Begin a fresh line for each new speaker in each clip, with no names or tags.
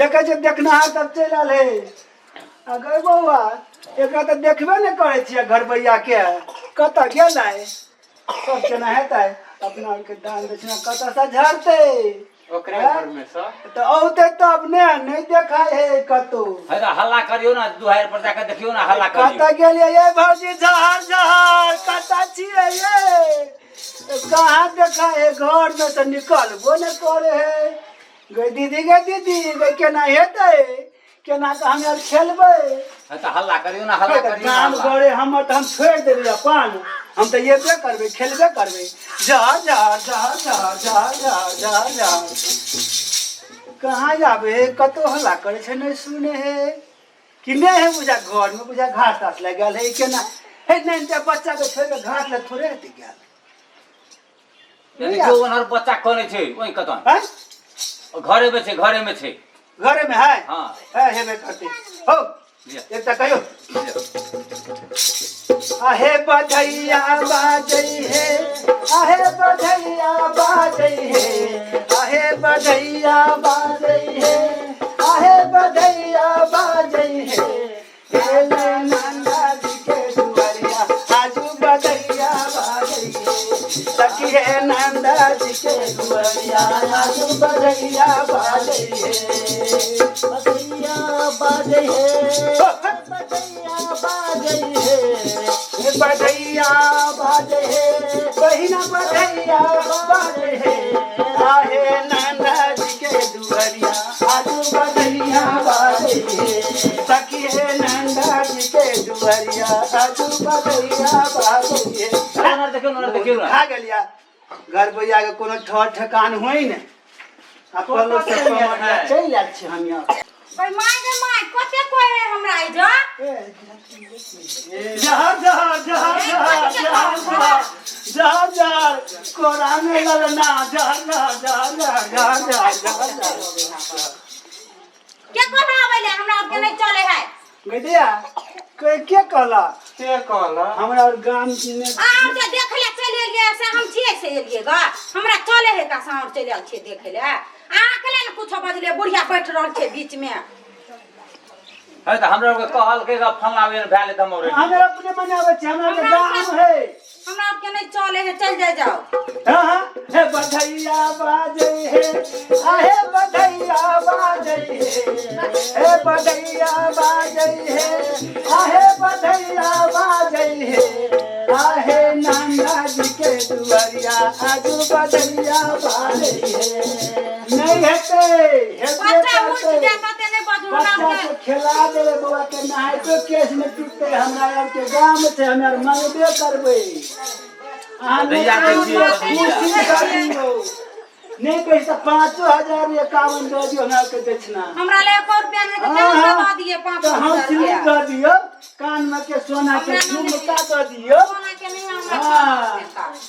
देखै छै देखनहार सब चलि आयल हे। आ गै बौआ, एकरा तऽ देखबे नहि करै छियै घरबैया के, कतऽ गेलै? सब केना हेतै? अपना आरके दान दक्षिणा कतऽसँ झड़तै?
ओकरे
हैं?
घर में से
तऽ औतै तब ने। नहि देखाइ हे कतौ।
है तऽ हल्ला करियौ ने, दुआरि पर जाके देखियौ ने, हल्ला करियौ।
कतऽ गेलियै ये भौजी? झहर झहर, कतऽ छियै ये? कहाँ देखाइ हे? घर में तऽ निकलबो नहि करे हे। गै दीदी, गै दीदी, गै केना हेतै? केना कऽ हम आर खेलबै?
है तऽ हल्ला करियौ ने, हल्ला करियौ ने,
गाम
हल्ला।
घरे हमर तऽ हम छोड़ि देबै अपन, हम तऽ एबे करबै, खेलबे करबै। जहर जहर जहर जहर जहर जहर जहर जहर, कहाँ आबै हे? कतौ हल्ला करै छै, नहि सुने हे कि नहि हे? बुझा घरमे बुझा घास तास लागि गेल हे। केना हे? नहि तऽ बच्चाके छोड़ि कऽ घास लग थोड़े हेतै गेल।
यानी जो ओनहर बच्चा कनै छै ओहि कतन।
आँय?
घरे में छै, घरे में छै।
घरे में है?
हाँ।
है, हेबे करते हो।
लिअ।
एकटा कहियो।
लिअ।
आहे बधैया बाजै हे, आहे बधैया बाजै हे, आहे बधैया बाजै हे, आहे बधैया बाजै हे। एले नंदा जी के दुआरिया आजू बधैया बाजै हे। सखी हे नंदा जी के दुआरिया आजू बधैया बाजै हे।
बधैया बाजै हे, बधैया बाजै हे,
बधैया बाजै हे बहिना, बधैया बाजै हे। आहे नंदा जी के दुआरिया आजू बधैया बाजै हे। सखी हे नंदा जी के दुआरिया आजू बधैया बाजै हे।
ओनहर देखियौ, ओनहर देखियौ ने।
खा गेलिया घर भैया के कोनो ठर ठेकान होइ ने आ पलो से कमरिया चलि आयल छी हम यहाँ।
गै my, गै my, कते कोइ है हमरा एहिजा?
जहर जहर जहर जहर जहर जहर जहर जहर, कोरा में ललना, जहर जहर जहर जहर जहर जहर जहर जहर।
के कहला आबै ले? हमरा आरके नहि चले है।
गैदिया के के कहला?
के कहला?
हमरा और गाम में
अहाँ जे देखे ले चलि एलियै से हम छियै से एलियै ग। हमरा चले है का से अहाँ चलि आयल छियै देखे ले? अहाँ के ने कुछो बजलियै, बुढ़िया बैठ रहल छै बीच में।
है तऽ हमरा आरके कहलकै कि फलना बेर भए गेलै तऽ हम और
हमरा अपने मने आबै छै, हमरा के गाम है।
हमरा आरके नहि चले है, चलि जाय जाओ।
हाँ हाँ, हे बधैया बाजै हे, आहे बधैया बाजै हे, हे बधैया बाजै हे, आहे बधैया बाजै हे। आहे नंदा जी के दुआरिया आजू बधैया बाजै हे। नहि हेतै, हेबे
बच्चा उठि
करतै।
जायत ते नहि बजू हमरा
बच्चा
आरके।
के खेला देबै, बौआ के नहाइतो केश नहि टूटतै। हमरा आरके गाम छै, हमरा आर मंगबे करबै। अहाँ नहि
बधैया दै छियै,
खुशी
बधैया।
करियौ, नहि कहै तऽ 5051 दऽ दियौ हमरा आरके दक्षिणा।
हमरा ले एको रुपया नहि तऽ
हाँ,
केना
हाँ।
दऽ दियै पाँच
तऽ हम
हजार
सिल्ली
रुपया?
दऽ दियौ, कानमे के सोना के
हमरा नहि।
झुमका दऽ दियौ।
सोना के नहि हमरा।
हाँ,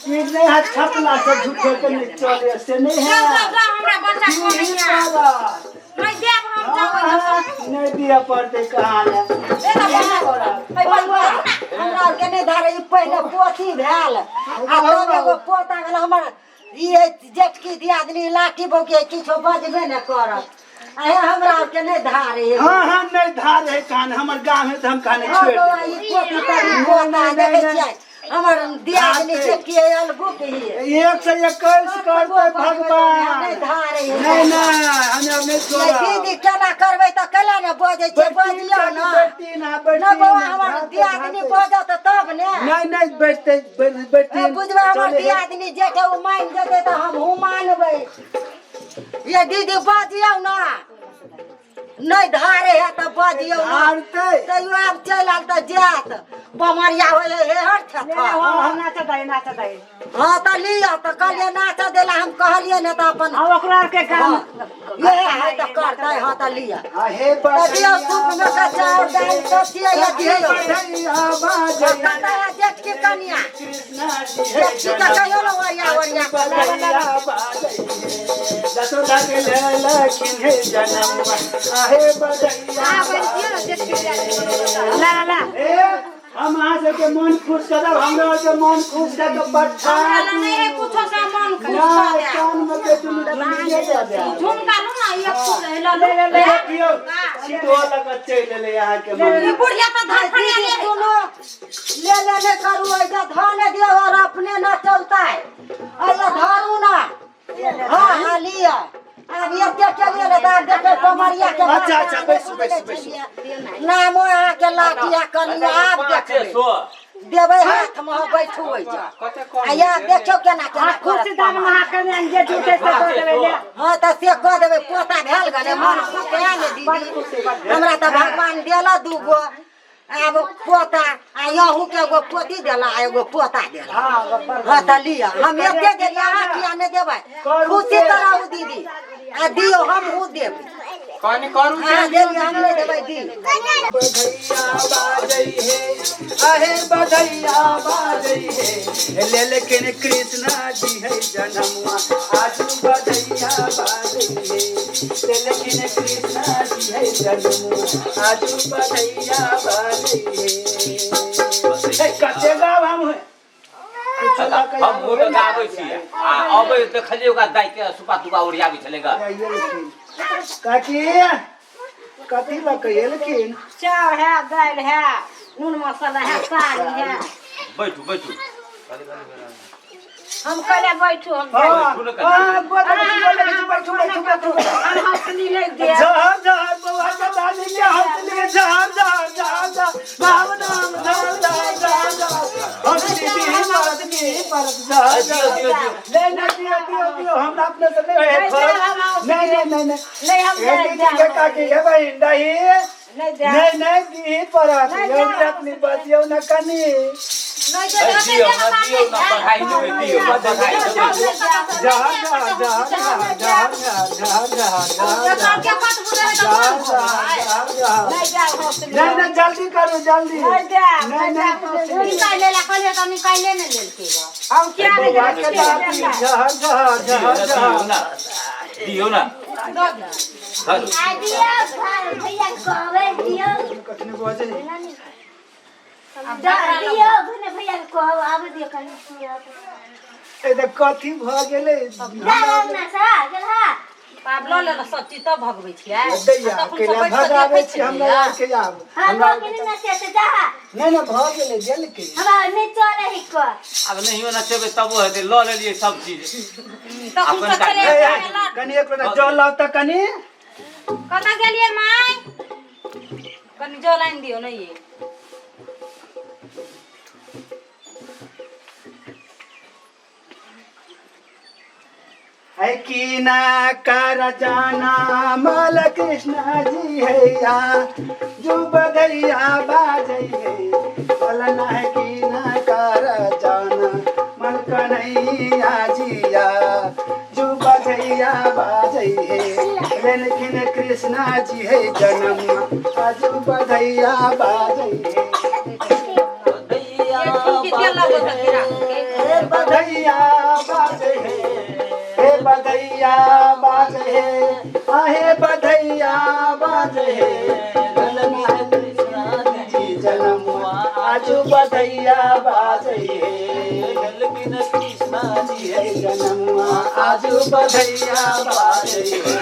ई नहि है छपला से, झूठे के नहीं चले से नहीं है।
जाओ जाओ जाओ, हमरा बच्चा
ई
को नहीं है।
पड़त।
नहीं देब हम, जाओ।
हाँ, नहीं दिया पड़ते कहाँ ने।
ए तऽ बच्चा, ए बंद करू ने।
हमरा आरके नहि धारे। ई पहिले पोथी भेल आ तब एगो पोता भेल हमर। ई जेठकी दियादनी लाठी बौके किछो बजबे ने करत। अहे, हमरा आरके नहि धारे।
हाँ हाँ, नहीं धार है कान, हमर गाँव है तऽ हम काने
हँ
छोड़ि
बौआ,
देबै।
ई पोथी तऽ ई पोता देखै छियै, हमर दियादनी जेठकी अलगुक ही।
121 करतै भगवान।
नहि धारे।
नहीं नहीं, हम आब नहीं
नहि
छोड़ब।
दीदी, केना करबै तऽ केला ने बजै छियै? बजियौ ने।
बैठती ना,
ने
बैठती
बौआ,
ना,
हमर
धारतै,
दियादनी
धारतै।
बजत तब ने।
नहीं नहीं, बैठते बैठती।
ए, बुझबै हमर
चले हे।
दियादनी जेठ ओ मानि जेतै तऽ हमहूँ मानबै। ये दीदी, बजियौ ने। नहि धारे है तऽ बजियौ ने।
धारतै।
तैयो आब चलि आयल तऽ जायत बमरिया होइ हे हर छथि।
नाचत है, नाचत है।
हँ तऽ लिअ तऽ कहलियै नाचऽ देला, हम कहलियै ने तऽ अपन
आ ओकरा आरके काम
इएह है तऽ करतै। हँ तऽ लिअ।
आहे
तऽ दियौ
बधैया
सूप में के चाउर दालि सब छियै। ये दियौ।
बधैया बाजै
कतऽ है जेठकी कनिया?
कृष्णा जी हे।
जेठकी के कहियो ने ओरिया ओरिया कऽ।
बधैया बाजै हे, जसोदा के लेलखिन हे जनमवा, आहे बधैया।
ला ला ला।
ए हम अहाँ सबके मन खुश करब, हमरा आरके मन खुश कर के पठा।
हमरा लग नहीं है कुछो से मन खुश
ना
कर दे।
कान में के तुम झुमके दे दे।
झुमका लू ना एक फूल ले ले।
देखियो सीधो लग चलि एलै अहाँके मन।
ई बुढ़िया तऽ धड़फड़िया ले।
सुनो, ले ले ने करू, ऐसा धन दियो और अपने न चलता है, ऐसा धरू ना। हाँ हाँ, लिया आब एते के लिए ने दाम देखे कमरिया के।
अच्छा, अच्छा, बैसू, बैसू, बैसू।
नामो अहाँके लाठिया कनिया आब
पाँचे
देखबै
सौ
देबै हाथ मे, बैठू ओहि
कते
जा। आ या देखियौ केना केना
खुशी
करत।
दान महाकन्या जे जुटे से दऽ देबै ले।
हाँ तऽ से कऽ देबै। पोता भेल गने मन खुश है ने दीदी? हमरा तऽ भगवान देला दूगो आब पोता, आ अहूँ के एगो पोती देला आ एगो पोता देला। हाँ तऽ लिअ, हम एते देलियै, अहाँ किया नहि देबै? खुशी तऽ रहू दीदी, आ दियौ, हमहूँ देबै।
कनी करू।
अहाँ देलियै, हम नहि देबै दी?
बधैया बाजै हे, अहे बधैया बाजै हे, लेलखिन कृष्णा जी है जनमुआ, आजू बधैया बाजै हे। लेलखिन कृष्णा जी है जनमुआ, आजू बधैया बाजै हे। हे, कते गाब हम है?
हम मोटर गाबै छी आ अबै देखलियै ओकरा दाइ के सुपा तुपा ओरियाबै छलै ग।
एलखिन काकी, कथी लऽ कऽ एलखिन?
चाउर है, दालि है, नून मसाला है, साग है।
बैठू बैठू।
हम कहले बैठू हम।
हाँ।
बैठू ने कनी।
हाँ, गोर लगै छी, गोर लगै छी, बैठू बैठू बैठू।
हम हंसनी नहीं दे।
जहर जहर बौआ के दादी के हंसली, जहर जहर जहर जहर राम नाम, जहर जहर जहर जहर हंसली भी परत भी परत जहर।
दियौ दियौ दियौ।
नहीं नहीं, दियो दियो दियो, हमरा अपने से नहीं है खर्च। नहीं नहीं नहीं नहीं।
नहीं, हम
हे दीदी के काकी, हे बहिन, दही
नहीं दे।
नहीं नहीं, दी परत यौ अपनी बतियौ न कनी।
नहि
ए, दियौ न, दियौ न, बधाई देबै, दियौ न, बधाई देबै।
जहर जहर जहर जहर जहर जहर जहर जहर
के पत बुझे तऽ बंद भऽ गेलै।
जहर जहर।
नहीं दे हंसनी।
नहीं नहीं, जल्दी करू जल्दी।
नहीं दे।
नहीं नहीं।
निकाले ला कहलियै तऽ निकाले नहि लेलकै ग।
हम क्या नहीं
बौआ के दादी जहर जहर
दियौ
जहर
न, दियौ
जहर।
न, दियौ न, धरू।
भैया कहबै दियौ।
कखने बजै?
दियौ भने भैया के कहब, आबै दियौ कनि।
ए तऽ कथी भऽ गेलै?
आब लऽ लेलक सब चीज तब भगबै छियै?
दैया
तखन
केला
सब बैठ कऽ
भगाबै
देखै
छी हमरा
छलियै।
आरके आब हमरा नहि नहि, भऽ गेलै गेलकै।
आब नहियो नचेबै तबो हेतै, लऽ लेलियै सब चीज।
तखन
अपन
सब
काज।
छलै।
ए, ए, कनि एक लोटा जल लाउ तऽ कनि।
कतऽ गेलियै माय? कनि जल आनि दियौ ने ये।
है कीना कर जाना माल कृष्णा जी हैया, जो बधैया बाजै है। बोलना है कीना कर जाना मन कन्हैया जिया, जो बधैया बाजै है। लेलखिन कृष्णा जी है जन्म, आज बधैया बाजै है।
एक ठुमकी तेल लगो तऽ गिरा देलकै।
बधैया बाजै हे, हे बधैया बाजै हे, आहे बधैया बाजै हे। ललना है कृष्णा जी जनम, आजू बधैया बाजै हे।
लेलखिन कृष्णा जी
हे जनम, आजू बधैया बाजै हे।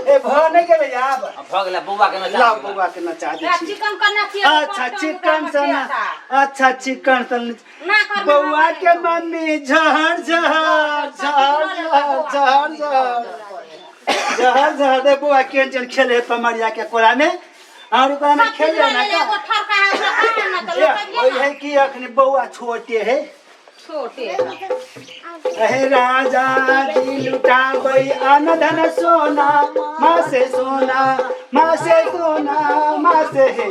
ए, भऽ नहि गेलै आब?
भऽ गेलै, बौआ के नचा
लाउ
दियौ।
बौआ के नचा दै
आ
छी।
चिकन करना छियै।
अच्छा चिकन सना, अच्छा चिकन सन।
ना करना।
बौआ के मम्मी झहर झहर झहर झहर झहर झहर झहर झहर दे। बौआ केहन केहन खेले है पमरिया के कोरा में और ओकरा में खेले ना का।
एगो ठरका है ओकरा खाना ना तऽ
ए,
लोकैये
ओहि
ना।
है कि अखनी बौआ छोटे है।
छोटे।
अहे राजा जी लुटाबै अन्न धन सोना, माँ से सोना, माँ से सोना, माँ से हे।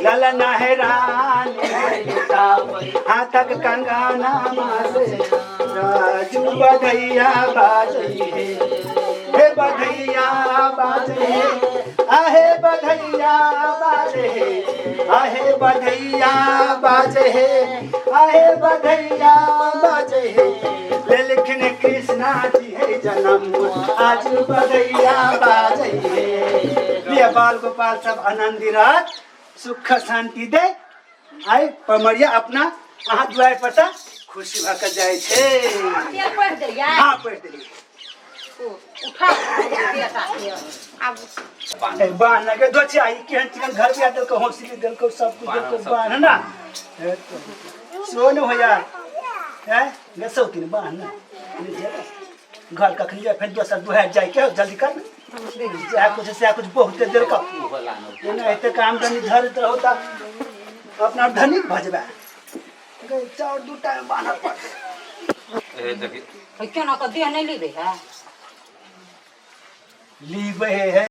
ललना है रानी है लुटाबै हाथक कंगाना, माँ से राजू बधैया बाजै हे। हे बधैया बाजै हे, आहे बधैया बाजै हे, आहे बधैया बाजै हे, आहे बधैया बाजै हे। लेलखिन कृष्णा जी है जन्म, आज बधैया बाजै हे। लिअ, बाल गोपाल सब आनन्दी रहत, सुख शांति दे। आइ पमरिया अपना अहाँ दुआरि पर तऽ खुशी भऽ कऽ जाइ छै।
तेल पढ़ि देलियै?
हाँ, पढ़ि देलियै।
उठा बेटा के आब।
ए, बान्ह लगे दोचिया ई केहन चिकन घर बिया देलको, हौसली देलको, सब कुछ देलको। बान्ह ना ए, तो सोन हो जा हैं गे सौतीन बान्ह ना घर कखन जाय, फेर दोसर दुहार जाय के, जल्दी कर जा कुछ से कुछ बहुते देलको। एना एते काम धनी धरत रहो त अपना धनिक भऽ जेबै। गे, चाउर दू टाइम बान्हऽ पड़तै।
ए देखी।
केना कऽ देह नहि लेबै है?
लीबै है।